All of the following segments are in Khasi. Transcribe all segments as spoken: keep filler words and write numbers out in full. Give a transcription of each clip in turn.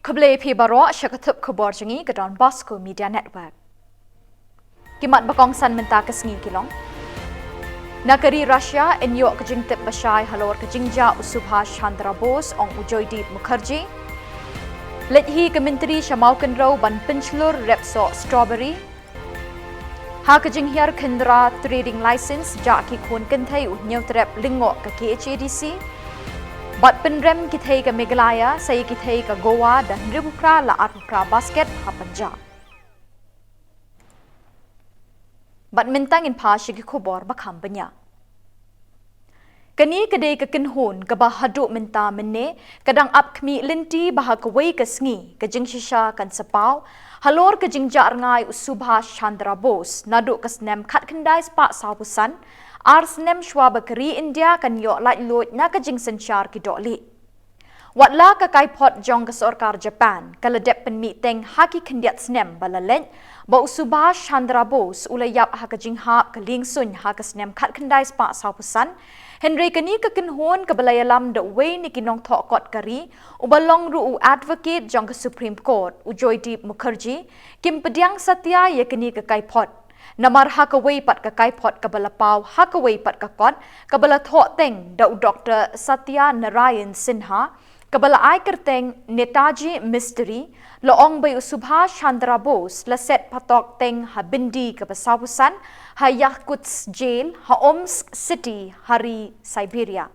Khublei phi baroh sha ka thup khubor jong ngi ka Don Bosco Media Network. Ki mat ba kongsan mynta ka sngi ki long: Na ka ri Russia, yn ïoh ka jingtip ba shai halor ka jingjia u Subhash Chandra Bose, ong u Joydeep Mukherjee. Leit hi ka myntri sha Mawkynrew ban pynshlur rep soh strawberry. Ha ka jinghiar khynra trading license jah ki khun kynthei u Hynñiewtrep Lyngdoh ka K H A D C. Bad pynrem ki thei ka Meghalaya sa ïa ki thei ka Goa da hynriewphew phra la arphew phra basket ha Punjab. Bad mynta ngin phai sha ki khubor ba kham bniah. Kane ka dei ka kynhun kaba haduh mynta mynne ka dang ap khmih lynti ba ha kawei ka sngi ka jingshisha kan sa paw halor ka jingjia rngai u Subhash Chandra Bose naduh ka snem khatkhyndai spah sawphew san, ar snem shwa ba ka ri India kan ïoh laitluid na ka jingsynshar ki dohlieh. Watla ka kaiphod jong ka sorkar Japan ka la dep pynmih teng ha ki khyndiat snem ba la leit ba u Subhash Chandra Bose u la ïap ha ka jinghap ka liengsuiñ ha ka snem khatkhyndai spah sawphew san, hynrei kane ka kynhun kaba la ïalam da uwei na ki nongthoh kot ka ri uba long ruh u advocate jong ka Supreme Court, u Joydeep Mukherjee, kim pdiang satia ïa kane ka kaiphod. Namar ha kawei pat ka kaiphod kaba la paw ha kawei pat ka kot kaba la thoh teng da u Doctor Satya Narayan Sinha, kaba la ai kyrteng Netaji Mystery, la ong ba u Subhash Chandra Bose la set patok teng ha byndi kaba sawphew san ha Yakutsk Jail ha Omsk City ha ri Siberia.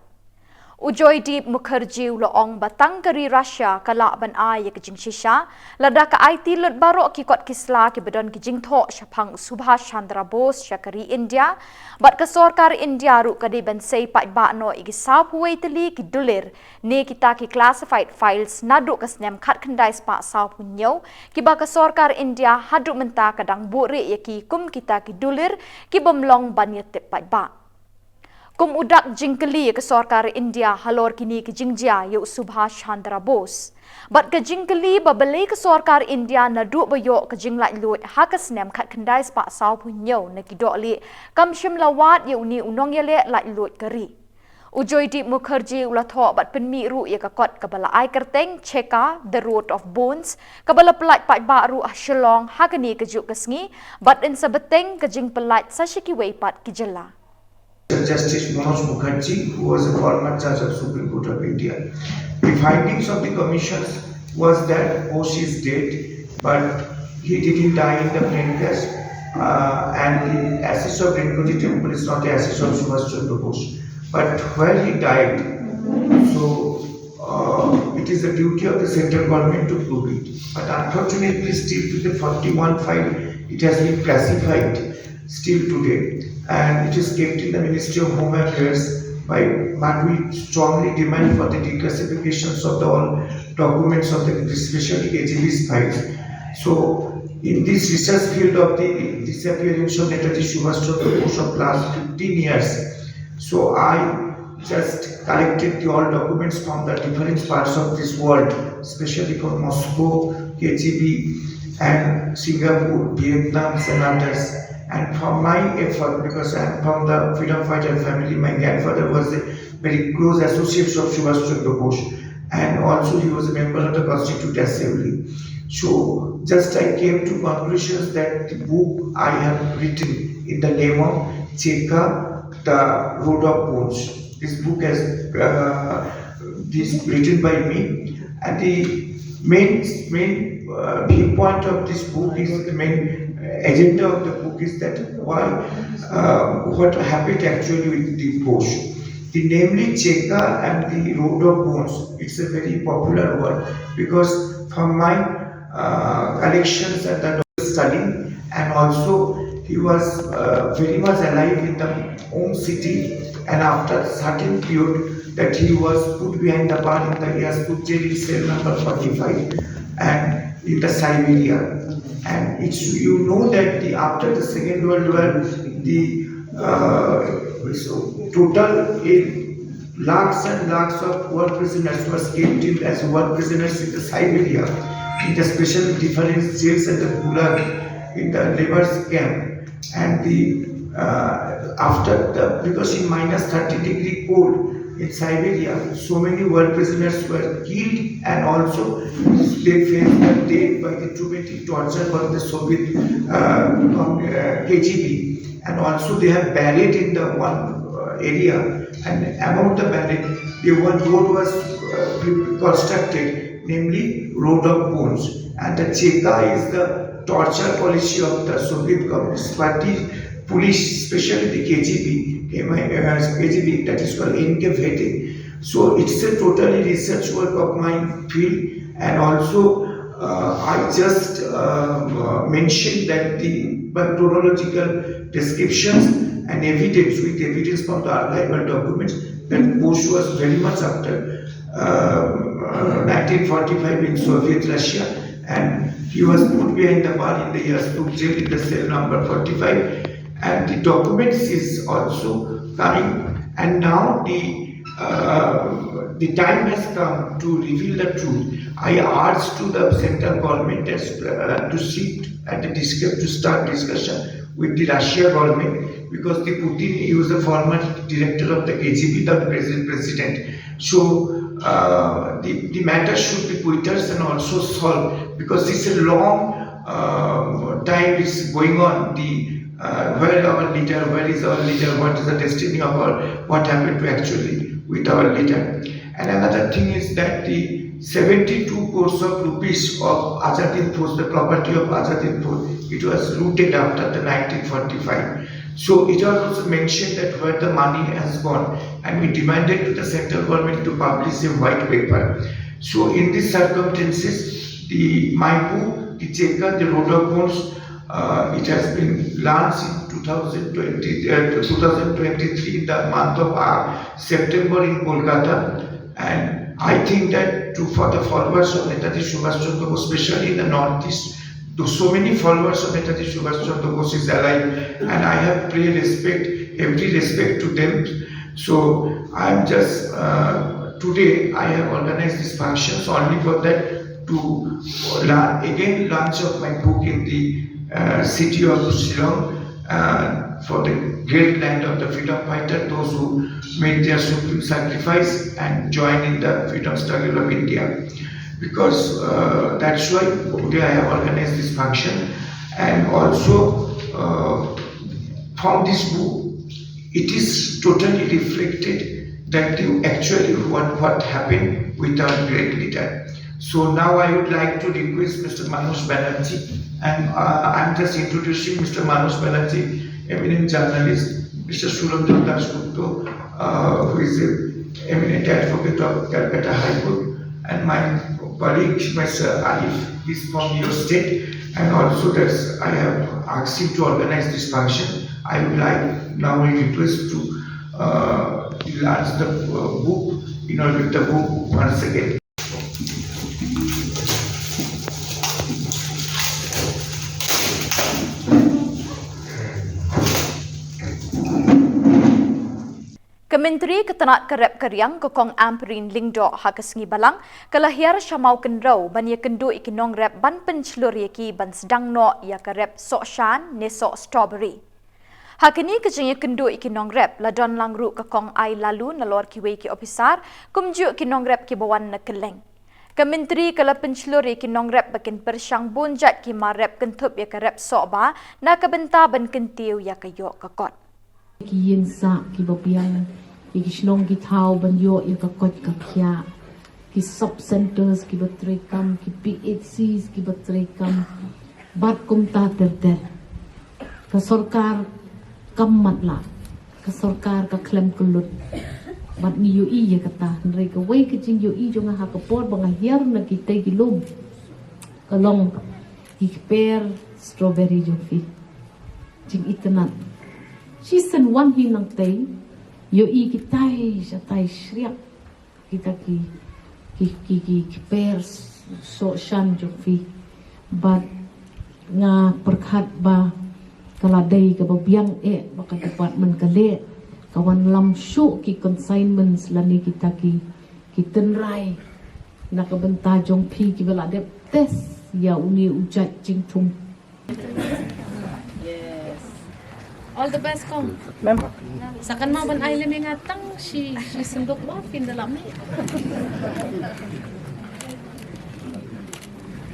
U Joydeep Mukherjee u la ong ba tang ka ri Russia ka lah ban ai ïa ka jingshisha lada ka aiti lut baroh ki kot ki sla kiba don ki jingthoh shaphang u Subhash Chandra Bose sha ka ri India. Bad ka sorkar India ruh ka dei ban sei paidbah noh ïa ki sawphew wei tylli ki dulir ne kita ki classified files naduh ka snem khatkhyndai spah sawphew hynñiew kiba ka sorkar India haduh mynta ka dang buhrieh ïa ki kum kita ki dulir ki bym long ban ïatip paidbah. Kum u dak jingkylli ïa ka sorkar India halor kine ki jingjia ïa u Subhash Chandra Bose. Bad ka jingkylli ba balei ka sorkar India naduh ba ïoh ka jinglaitluid ha ka snem khatkhyndai spah sawphew hynñiew na ki dohlieh kam shym la wad ïa une u nongïaleh laitluid ka ri. U Joydeep Mukherjee u la thoh bad pynmih ruh ïa ka kot kaba la ai kyrteng Cheka, The Road of Bones, kaba la pyllait paidbah ruh ha Shillong ha kane ka juh ka sngi, bad yn sa bteng ka jingpyllait sa sha kiwei pat ki jylla. Justice Manoj Mukherjee, who was a former judge of Supreme Court of India. The findings of the commission was that Bose is dead, but he didn't die in the plane crash, uh, and the assets of Rinpoche Temple is not the assets of Subhash Chandra Bose. But where he died, so uh, it is the duty of the central government to prove it. But unfortunately, still to the forty-one file, it has been classified still today, and it is kept in the Ministry of Home Affairs by, but we strongly demand for the declassifications of the all documents of the, especially K G B's files. So, in this research field of the disappearance of Netaji Subhash Chandra Bose of last fifteen years, so I just collected the all documents from the different parts of this world, especially from Moscow, K G B, and Singapore, Vietnam, and others. And from my effort, because I am from the freedom fighter family, my grandfather was a very close associate of Subhash Chandra Bose, and also he was a member of the Constituent Assembly. So just I came to conclusions that the book I have written in the name of Cheka, The Road of Bones. This book has uh, this written by me, and the main main uh, viewpoint of this book is the main agenda of the book is that why uh, what happened actually with the Bose. The namely Cheka and the Road of Bones. It's a very popular word because from my uh, collections and the study, and also he was uh, very much alive in the Omsk city, and after certain period that he was put behind the bar in the Yazpur jail in cell number forty-five and in the Siberia. And it's, you know that the, after the Second World War, the uh, so total in lakhs and lakhs of war prisoners were kept in as war prisoners in the Siberia, in the special different jails and the Gulag, in the labor camp. And the uh, after the, because in minus thirty degree cold, In Siberia, so many war prisoners were killed and also they faced the death by the traumatic torture from the Soviet uh, uh, K G B. And also they have buried in the one uh, area, and among the buried, the one road was uh, constructed, namely Road of Bones. And the Cheka is the torture policy of the Soviet Communist Party police, especially the K G B, K G B, that is called N K Vete. So it's a totally research work of my field, and also uh, I just uh, mentioned that the chronological descriptions and evidence, with evidence from the archival documents, that Bosch was very much after uh, uh, nineteen forty-five in Soviet Russia, and he was put behind the bar in the Yastuk jail in the cell number forty-five. And the documents is also coming. And now the uh, the time has come to reveal the truth. I urge to the central government as, uh, to sit at the discuss to start discussion with the Russia government, because the Putin, he was the former director of the K G B, the present president. So uh, the, the matter should be quieted and also solved, because it's a long uh, time is going on. The uh, where our leader, where is our leader, what is the destiny of our, what happened to actually with our leader. And another thing is that the seventy-two crores of rupees of Azad Hind Force, the property of Azad Hind Force, it was looted after the nineteen forty-five. So it was also mentioned that where the money has gone, and we demanded to the central government to publish a white paper. So in these circumstances, the my book, the Cheka, the Road of Bones, uh, it has been launched in two thousand twenty, uh, two thousand twenty-three in the month of uh, September in Kolkata. And I think that to, for the followers of Netaji Subhash Chandra Bose, especially in the Northeast, though so many followers of Netaji Subhash Chandra Bose is alive, and I have great respect, every respect to them. So I'm just uh, today I have organized these functions only for that to la- again launch of my book in the uh, city of Shillong uh, for the great land of the freedom fighter, those who made their supreme sacrifice and joined in the freedom struggle of India. Because uh, that's why today I have organized this function, and also uh, from this book, it is totally reflected that you actually what what happened with our great leader. So now I would like to request Mister Manoj Banerjee, and uh, I'm just introducing Mister Manoj Banerjee, eminent journalist, Mister Suranjan Dasgupta, uh, who is an eminent advocate of Calcutta High Court, and my colleague Mister Arif is from your state, and also that I have asked him to organize this function. I would like now a request to uh, launch the uh, book, you know, with the book once again. Ka Myntri ka tnad ka rep ka riang ka Kong Ampareen Lyngdoh ha ka sngi Balang ka la hiar sha Mawkynrew ban ïakynduh ïa ki nongrep ban pynshlur ïa ki ban sdang noh ïa ka rep sohshan ne soh strawberry. Ha kane ka jingïakynduh ïa ki nongrep la don lang ruh ka Kong Ai Laloo nalor kiwei ki ophisar kumjuh ki nongrep kiba wan na kylleng. Ka Myntri ka la pynshlur ïa ki nongrep ba kin pyrshang bun jait ki mar rep kynthup ïa ka rep sohba na ka bynta ban kyntiew ïa ka ïoh ka kot. Ki ïing sah kiba biang, ïa ki shnong ki thaw ban ïoh ïa ka koit ka khiah, ki sub centres kiba treikam, ki P H Cs kiba treikam, bad kumta ter ter. Ka sorkar kam matlah, ka sorkar ka khlem kyllut. Bad ngi ïohi ïa kata, hynrei kawei ka jingïohi jong nga ha ka por ba nga hiar na kitei ki lum ka long ki kper strawberry jong phi. Jingitynnad. Shisien wan hi nangtei, ïohi kitai shatai shriap kita ki ki ki ki kper sohshan jong phi. Bad nga pyrkhat ba ka la dei kaba biang eh ba ka department ka leh, ka wanlam shuh ki consignments lane kita ki ki tynrai na ka bynta jong phi kiba la dep test ïa une u jait jingthung. All the best, kong. Ma'am. Sa kan ma ban ai lem ïa nga tang shi, shi sendok mo phin da lam ni.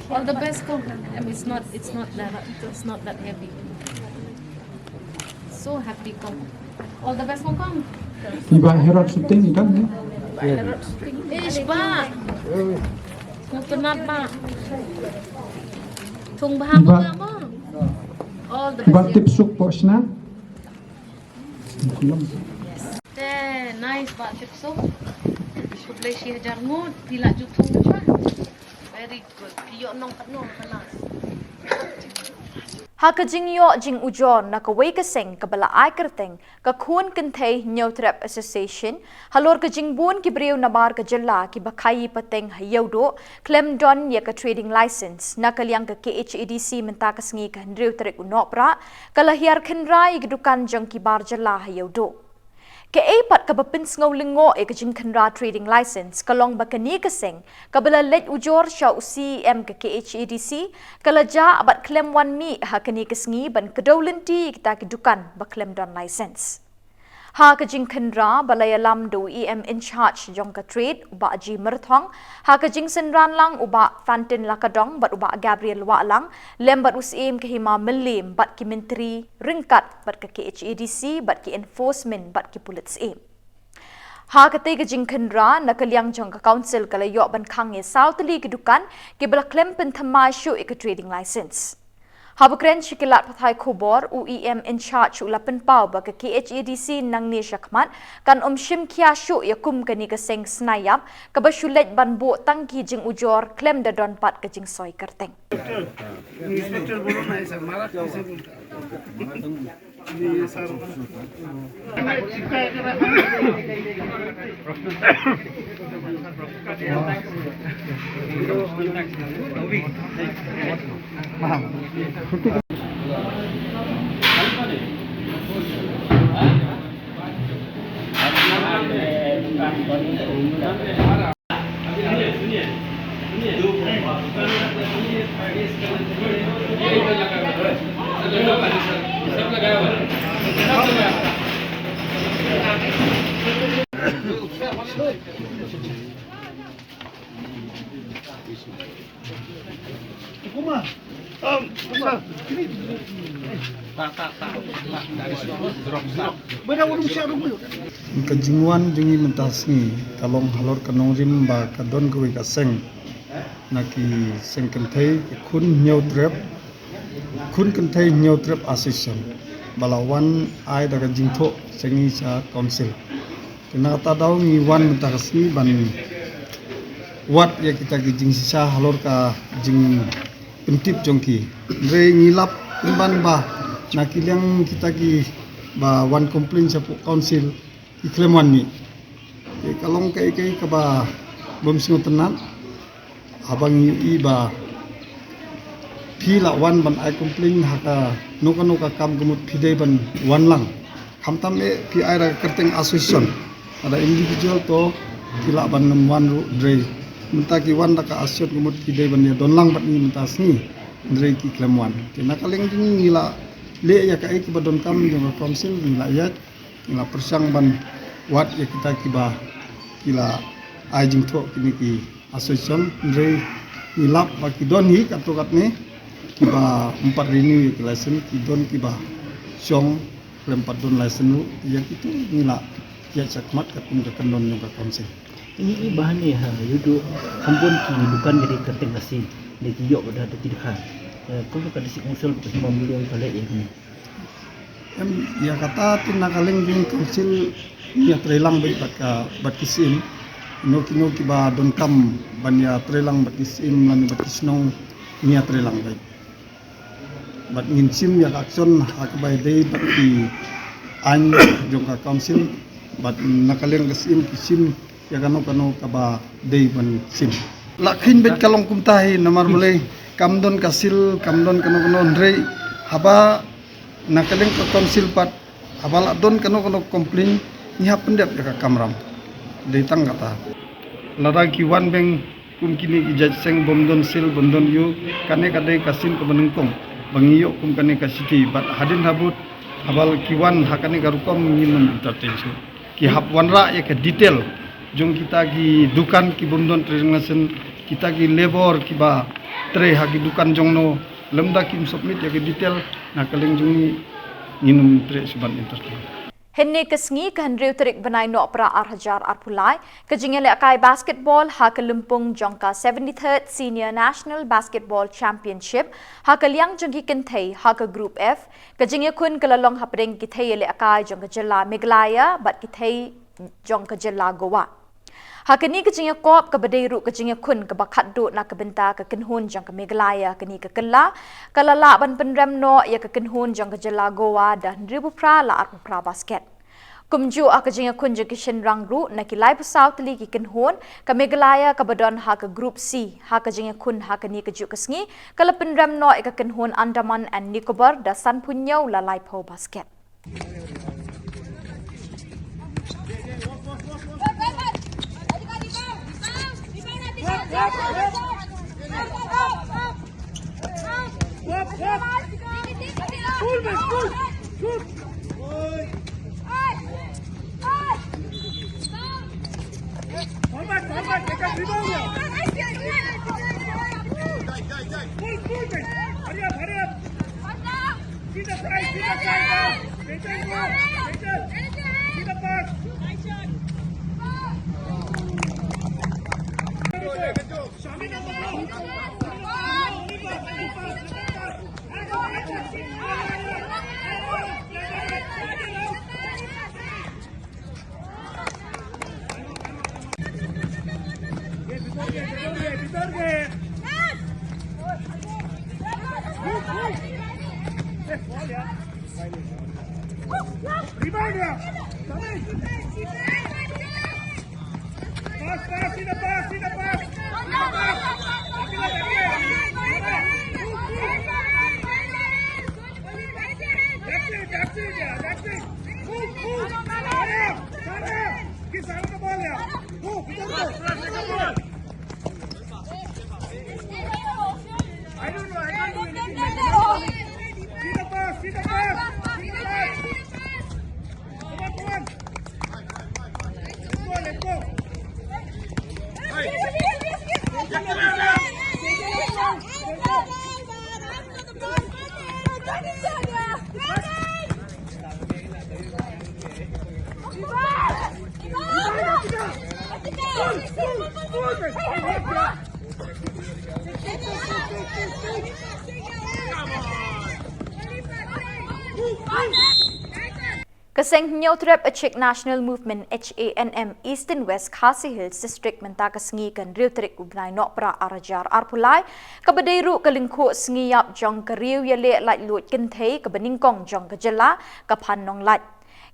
All the best, kong. I mean, it's not, it's not that, it's not that heavy. So happy, kong. All the best, kong, kong. Iba Herod shooting ikan ni. Ish ba. Mo penat ba. Thung ba mo. All the best. Iba tip suk pokshna. Te nice ba tip suk. Khublei shi hajar ngut phi la ju thung ba. Very good. Phi ïoh nong kat nong ka last. Ha ka jingïoh jingujor na kawei ka seng kaba la ai kyrteng ka Khun Kynthei Hynñiewtrep Association, halor ka jingbun ki briew nabar ka jylla kiba khaïi pateng ha Ïewduh khlem don ïa ka trading license, na ka liang ka K H A D C mynta ka sngi ka hynriew tarik u Nohprah ka la hiar khynra ïa ki dukan jong ki bar jylla ha Ïewduh. Kaei pat kaba pynsngew lyngngoh ïa ka jingkhynra trading license ka long ba kane ka seng kaba la leit ujor sha u C E M ka K H A D C ka la jah bad khlem wan mih ha kane ka sngi ban kdew lynti ïa kita ki dukan ba khlem don license. Ha ka jingkhynra ba la ïalam da u E M in charge jong ka trade, u Bah G Myrthong, ha ka jingsynran lang u Bah Fantin Lakadong bad u Bah Gabriel Wahlang, lem bad u Syiem ka Hima Mylliem bad ki myntri ryngkat bad ka K H A D C bad ki enforcement bad ki pulit syiem. Ha katei ka jingkhynra, na ka liang jong ka council ka la ïoh ban khang ïa saw tylli ki dukan kiba la khlem pynthymmai shuh ïa ka trading license. Haba kren sha ki lad pathai khubor, u E M in charge u la pynpaw ba ka K H A D C nangne shakhmat kan ym shim khia shuh ïa kum kane ka seng snaiap kaba shu leit ban buh tang ki jingujor khlem da don pat ka jingsoi kyrteng. Ka jingwan jong ngi mynta sngi ka long halor ka nongrim ba ka don kawei ka seng na ki seng kynthei, ka Khun Hynñiewtrep, Khun Kynthei Hynñiewtrep Association, ba la wan ai da ka jingthoh sha ngi sha council. Te na kata daw ngi wan mynta ka sngi ban wad ïa kita ki jingshisha halor ka jingpyntip jong ki. Hynrei ngi lap pynban ba na ki liang kita kiba wan complain sha council ki khlem wan mih. Te ka long kaei kaei kaba bym sngewtynnat. Haba ngi ïohi ba phi la wan ban ai complain ha kano kano ka kam ka mut phi dei ban wan lang. Khamtam eh phi ai da ka kyrteng association. Lada individual to phi lah ban ym wan ruh, hynrei mynta ki wan da ka association ka mut phi dei ban ïa don lang bad ngi mynta sngi, hynrei ki khlem wan. Te na ka liang jong ngi ngi la leh ïa kaei kaba donkam jong ka council, ngi la ïaid, ngi la pyrshang ban wad ïa kita kiba ki la ai jingthoh kine ki association, hynrei ngi lap ba ki don hi katto katne kiba ym pat renew ïa ki license, ki don kiba shong khlem pat don license ruh. Ïa kitu ngi la ïaid shakhmat katkum ka kyndon jong ka council. Ngi ïohi ba hangne ha Ïewduh kham bun ki dukan ki dei kyrteng Khasi, ne ki ïoh ba da ki dkhar. Eh, kumno ka district council bad ka Hima Mylliem ka leh ïa kane? Em, ïa kata te na ka liang jong council ngi ïatreilang beit bad ka, bad ki syiem. Kino kino kiba donkam ban ïatreilang bad ki syiem lane bad ki shnong, ngi ïatreilang beit. Bad ngin shim ïa ka action ha kaba ïadei bad ki aiñ jong ka council. Bad na ka liang ka syiem ki shim ïa kano kano kaba dei ban shim. La kheiñ beit ka long kumta hi namar balei kam don ka seal, kam don kano kano, hynrei haba na ka liang ka council pat haba la don kano kano complain ngi hap pyndep ïa ka kamram. Dei tang kata. Lada ki wan beng kum kine ki jait seng bym don seal, bym don ïu, kane ka dei ka sien kaba nyngkong ba ngi ïoh kum kane ka shithi, bad hadien habud Haba ki wan ha kane ka rukom ngin ym entertain shuh. Ki hap wanrah ïa ka detail jong kita ki dukan ki bym don trading license, kita ki labour kiba trei ha ki dukan jong no, lymda kim submit ïa ka detail, na ka liang jong ngi ngin ym treh shuh ban entertain. Hynne ka sngi ka hynriew tarik bnai Nohprah ar hajar arphew lai, ka jingïalehkai basketball ha ka lympung jong ka seventy-third Senior National Basketball Championship ha ka liang jong ki kynthei ha ka Group F, ka jingïakhun ka la long hapdeng ki thei ïalehkai jong ka jylla Meghalaya bad ki thei jong ka jylla Goa. Ha kane ka jingïakop kaba dei ruh ka jingïakhun kaba khatduh na ka bynta ka kynhun jong ka Meghalaya kane ka kylla, ka la lah ban pynrem noh ïa ka kynhun jong ka jylla Goa da hynriewphew phra la arphew phra basket. Kumjuh ha ka jingïakhun jong ki shynrang ruh na ki laiphew saw tylli ki kynhun, ka Meghalaya kaba don ha ka Group C, ha ka jingïakhun ha kane kajuh ka sngi ka la pynrem noh ïa ka kynhun Andaman and Nicobar da sanphew hynñiew la laiphew basket. Forward, forward, take a rebound. Pull, pull, man. Hurry up, hurry up. See the prize, see the prize now. Rachel, go. Rachel, see the pass. Shami, number four. Rebound, yeah. Pass, pass, see the pass, see the pass. That's it, that's it, yeah, that's it. Move, move. Hurry up, hurry up. Give Simon the ball, yeah. Move, move, move. I don't know, I can't do anything. See the pass, see the pass, see the pass. Come on, come on. Let's go, let's go. Ka seng Hynñiewtrep Achik National Movement, H A N M, Eastern West Khasi Hills District mynta ka sngi ka hynriew tarik u bnai Nohprah ar hajar arphew lai, kaba dei ruh ka lyngkhuh sngi ïap jong ka riew ïaleh laitluid kynthei kaba nyngkong jong ka jylla, ka Phan Nonglait.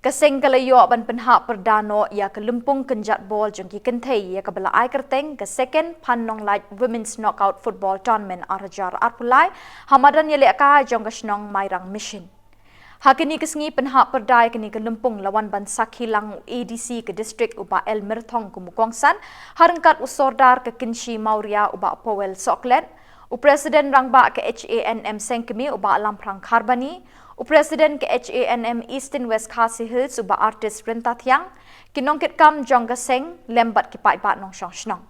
Ka seng ka la ïoh ban pynhap pyrda noh ïa ka lympung kynjat bol jong ki kynthei ïa kaba la ai kyrteng ka Second Phan Nonglait Women's Knockout Football Tournament ar hajar arphew lai ha madan ïalehkai jong ka shnong Mairang Mission. Ha kane ka sngi pynhap pyrda ïa kane ka lympung la wan ban sakhi lang u A D C ka district u Bah L Myrthong kum u kongsan, ha ryngkat u Sordar ka Kynshi Mawria u Bah Powell Sohkhlet, u President Rangbah ka H A N M Sengkmie u Bah Lamphrang Kharbani, u President ka H A N M Eastern West Khasi Hills u Bah Artist Ryntathiang, ki nongkitkam jong ka seng lem bad ki paidbah nongshong shnong.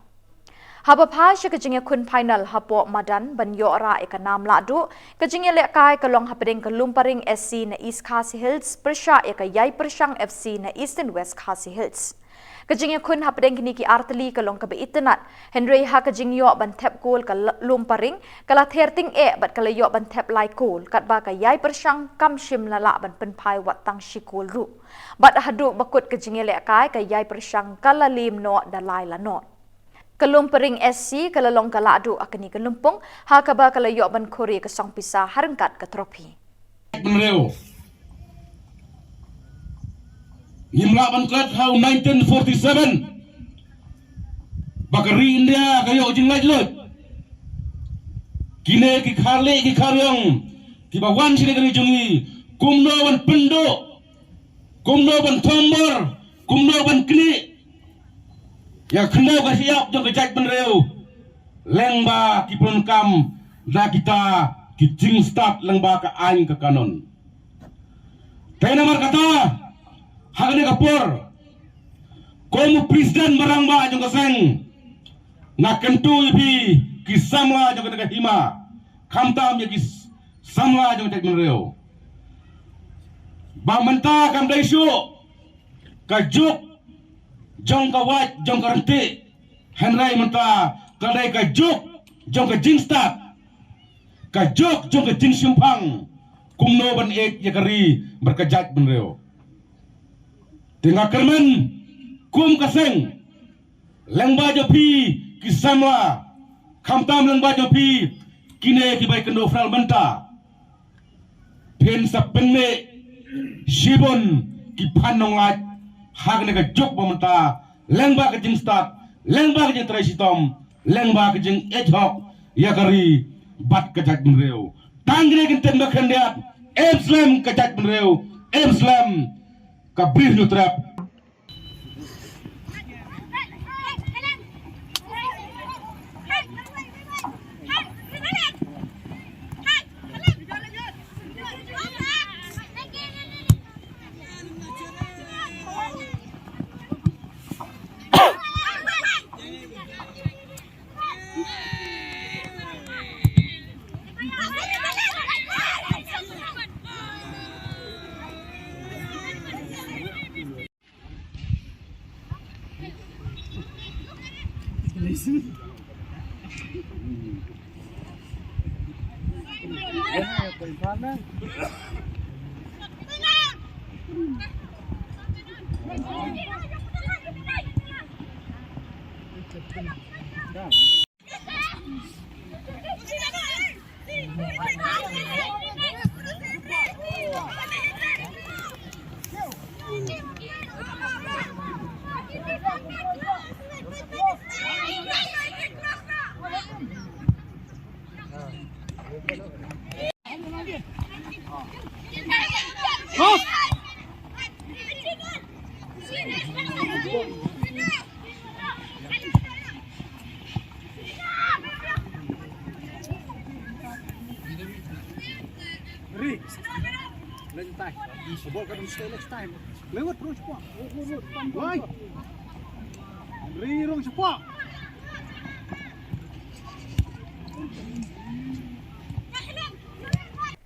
Haba phai sha ka jingïakhun final hapoh madan ban ïoh rah ïa ka nam lahduh, ka jingïalehkai ka long hapdeng ka Lumparing S C na East Khasi Hills pyrshah ïa ka Ïaipyrshang F C na Eastern West Khasi Hills. Ka jingïakhun hapdeng kine ki ar tylli ka long kaba itynnad, hynrei ha ka jingïoh ban thep kol ka L-, Lumparing ka la ther tyngeh bad ka la ïoh ban thep lai kol, katba ka Ïaipyrshang kam shym la lah ban pynphai wat tang shi kol ruh. Bad haduh ba kut ka jingïalehkai ka Ïaipyrshang ka la liem noh da lai la noh. Ka Lumparing S C ka la long ka lahduh ha kane ka lympung, ha kaba ka la ïoh ban khur ïa ka song pisa ha ryngkat ka trophy. Bynriew. Ngim lah ban klet ha u nineteen forty-seven ba ka ri India ka ïoh jinglaitluid. Kine ki kharlieh ki kharïong kiba wan sha kane ka ri jong ngi, kumno ban pynduh, kumno ban thombor, kumno ban knieh ïa ka khyndew ka shyiap jong ka jaitbynriew lyngba ki pyndonkam da kita ki jingstad lyngba ka aiñ ka kanun. Te namar kata, ha kane ka por, kum u president ba rangbah jong ka seng, nga kyntu ïa phi ki samla jong kane ka hima, khamtam ïa ki samla jong ka jaitbynriew, ba mynta kam dei shuh ka juk jong ka wait jong ka ryntih, hynrei mynta ka dei ka juk jong ka jingstad, ka juk jong ka jingshemphang, kumno ban ïeit ïa ka ri bad ka jaitbynriew. Te nga kyrmen kum ka seng, lyngba jong phi ki samla, khamtam lyngba jong phi kine kiba ïakynduh phareng mynta, phin sa pynmih shibun ki phan nonglait ha kane ka juk ba mynta, lyngba ka jingstad, lyngba ka jingtrei shitom, lyngba ka jingïeit hok ïa ka ri bad ka jaitbynriew. Tang kine ki kyntien ba khyndiat: Ïeit slem ka jaitbynriew, ïeit slem ka Bri Hynñiewtrep.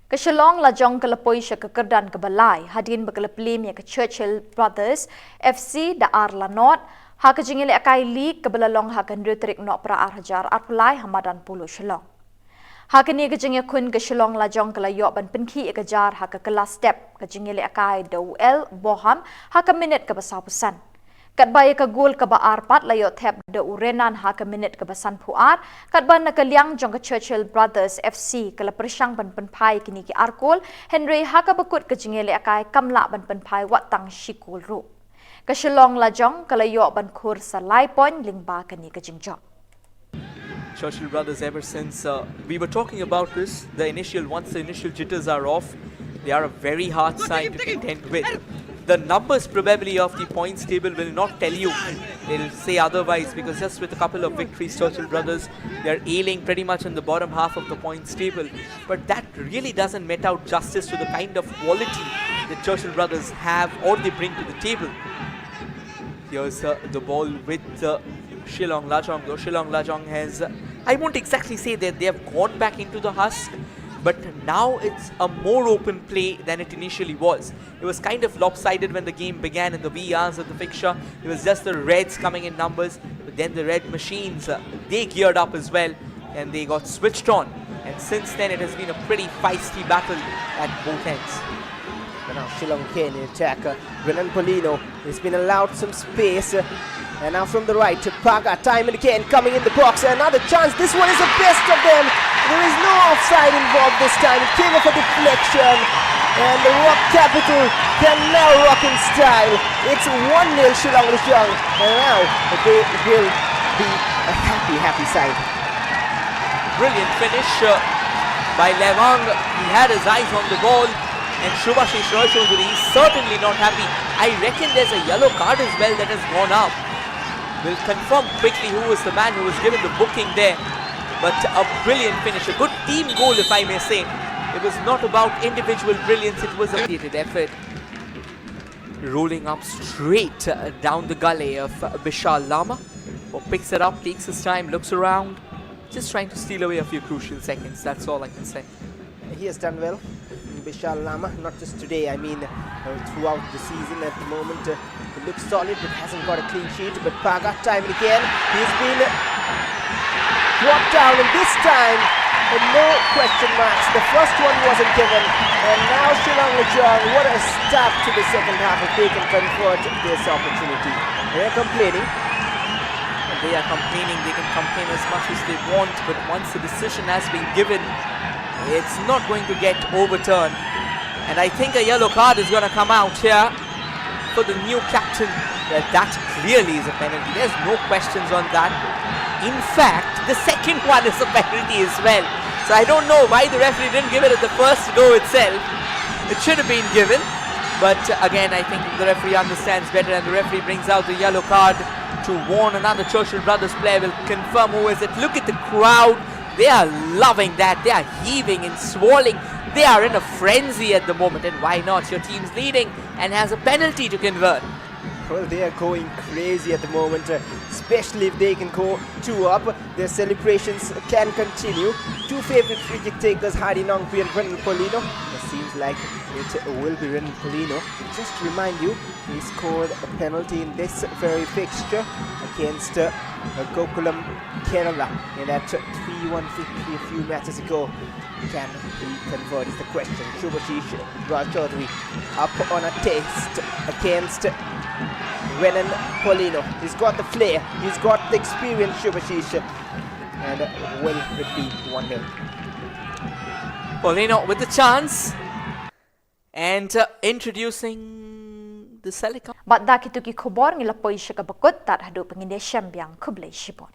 Ka Shillong Lajong ka la poi sha ka kyrdan kaba lai hadien ba ka la plie ïa ka Churchill Brothers F C da ar la nod ha ka jingïalehkai league kaba la long ha ka hynriew tarik Nohprah ar hajar arphew lai ha madan Polo Shillong. Ha kane ka jingïakhun, ka Shillong Lajong ka la ïoh ban pynkhih ïa ka jar ha ka kylla step ka jingïalehkai da u L Boham ha ka minit kaba sawphew san. Katba ïa ka gol kaba ar pat la ïoh thep da u Renan ha ka minit kaba sanphew ar, katba na ka liang jong ka Churchill Brothers F C ka la pyrshang ban pynphai kine ki ar gol, hynrei ha kaba kut ka jingïalehkai kam lah ban pynphai wat tang shi gol ruh. Ka Shillong Lajong ka la ïoh ban khur sa lai point lyngba kane ka jingjop. Churchill Brothers, ever since, uh, we were talking about this, the initial, once the initial jitters are off, they are a very hard side to contend with. The numbers probably of the points table will not tell you, it'll say otherwise, because just with a couple of victories, Churchill Brothers, they're ailing pretty much in the bottom half of the points table. But that really doesn't met out justice to the kind of quality that Churchill Brothers have or they bring to the table. Here's, uh, the ball with, uh, Shillong Lajong, though Shillong Lajong has, uh, I won't exactly say that they have gone back into the husk, but now it's a more open play than it initially was. It was kind of lopsided when the game began in the wee hours of the fixture. It was just the Reds coming in numbers, but then the Red Machines, uh, they geared up as well and they got switched on. And since then, it has been a pretty feisty battle at both ends. And now Shillong K in attack. Uh, Renan Polino, he's been allowed some space. Uh, and now from the right to Paga, time and again coming in the box. Another chance. This one is the best of them. There is no offside involved this time. It came off a deflection. And the Rock Capital can now rock in style. It's one nil Shillong Lajong. And now they will be a happy, happy side. Brilliant finish, uh, by Levang. He had his eyes on the ball. And Shubhashish Roy Chowdhury is certainly not happy. I reckon there's a yellow card as well that has gone up. We'll confirm quickly who was the man who was given the booking there. But a brilliant finish, a good team goal, if I may say. It was not about individual brilliance, it was a dedicated effort. Rolling up straight uh, down the gully of uh, Bishal Lama, who picks it up, takes his time, looks around, just trying to steal away a few crucial seconds. That's all I can say. He has done well. Bishal Lama, not just today, I mean uh, throughout the season at the moment. Uh, he looks solid but hasn't got a clean sheet. But Paga, time and again, he's been uh, brought down, and this time, uh, no question marks. The first one wasn't given, and now Shillong Luchia, what a start to the second half if they can convert this opportunity. They're complaining. They are complaining, they can complain as much as they want, but once the decision has been given, it's not going to get overturned. And I think a yellow card is going to come out here for the new captain. Well, that clearly is a penalty. There's no questions on that. In fact, the second one is a penalty as well. So I don't know why the referee didn't give it at the first go itself. It should have been given. But uh, again, I think the referee understands better, and the referee brings out the yellow card to warn another Churchill Brothers player. Will confirm who is it. Look at the crowd. They are loving that. They are heaving and swirling. They are in a frenzy at the moment. And why not? Your team's leading and has a penalty to convert. Well, they are going crazy at the moment, uh, especially if they can go two up. Their celebrations can continue. Two favorite free kick takers, Hardy Nongpi and Renan Paulino. It seems like it will be Renan Paulino. Just to remind you, he scored a penalty in this very fixture against uh, Gokulam Kerala in that three one victory a few matches ago. Can he convert is the question. Shubhashish Rajchaudhary up on a test against Renan Paulino. He's got the flair, he's got the experience, Shubhashish. And will it be one nil? Paulino with the chance. And uh, introducing the Selikang. Bad da kito ki khubor ngi la poi sha kaba kut, tad haduh ba ngin ïashem biang, khublei shibun.